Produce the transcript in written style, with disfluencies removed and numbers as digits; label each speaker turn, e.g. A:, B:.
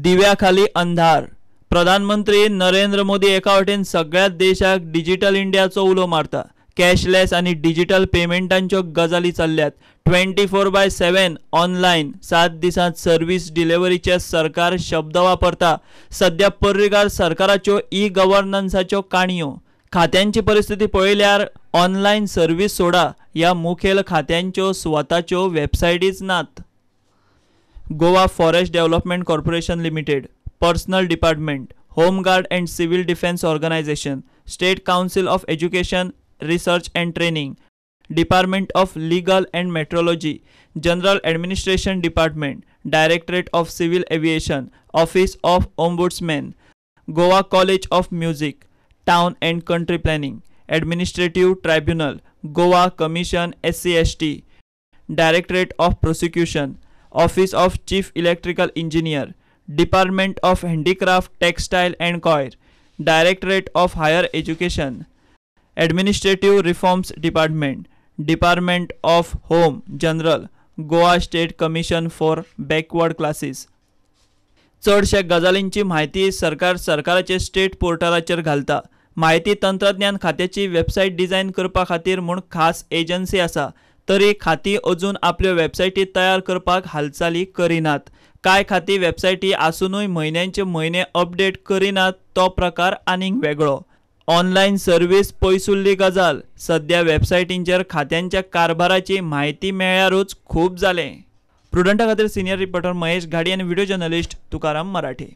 A: दिव्याखाली अंधार. प्रधानमंत्री नरेंद्र मोदी एका वटेन सगळ्या देशाक डिजिटल इंडियाचो उलो मारता. कॅशलेस आनी डिजिटल पेमेंटांच्यो गजाली चल्ल्यात. 24/7 ऑनलायन 7 दिसांत सर्वीस डिलिव्हरीचे सरकार शब्द वापरता. सद्या पर्रीकार सरकाराच्यो ई गव्हर्नन्साच्यो काणयो. खात्यांची परिस्थिती पळयल्यार ऑनलायन सर्वीस सोडा, ह्या मुखेल खात्यांच्यो स्वताच्यो वेबसायटीच नात. Goa forest development corporation limited, personnel department, home guard and civil defence organisation, state council of education research and training, department of legal and metrology, general administration department, directorate of civil aviation, office of ombudsman, Goa college of music, town and country planning, administrative tribunal, Goa commission SC/ST, directorate of prosecution, office of chief electrical engineer, department of handicraft textile and coir, directorate of higher education, administrative reforms department, department of home general, Goa state commission for backward classes. चडश्या गजालींची म्हायती सरकार सरकाराचे state पोर्टलाचेर घालता. म्हायती तंत्रज्ञान खात्याची वेबसायट डिझायन करपा खातीर म्हूण खास एजन्सी आसा, तरी खातीं अजून आपल्यो वेबसायटी तयार करपाक हालचाली करिनात. कांय खातीं वेबसायटी आसुनूय म्हयन्यांचे म्हयने अपडेट करिनात, तो प्रकार आनीक वेगळो. ऑनलायन सर्वीस पयसुल्ली गजाल, सद्या वेबसायटींचेर खात्यांच्या कारभाराची म्हायती मेळ्ळ्यारूच खूब जालें. प्रुडंटा खातीर सिनियर रिपोर्टर महेश घाडी आनी व्हिडिओ जर्नलिस्ट तुकाराम मराठे.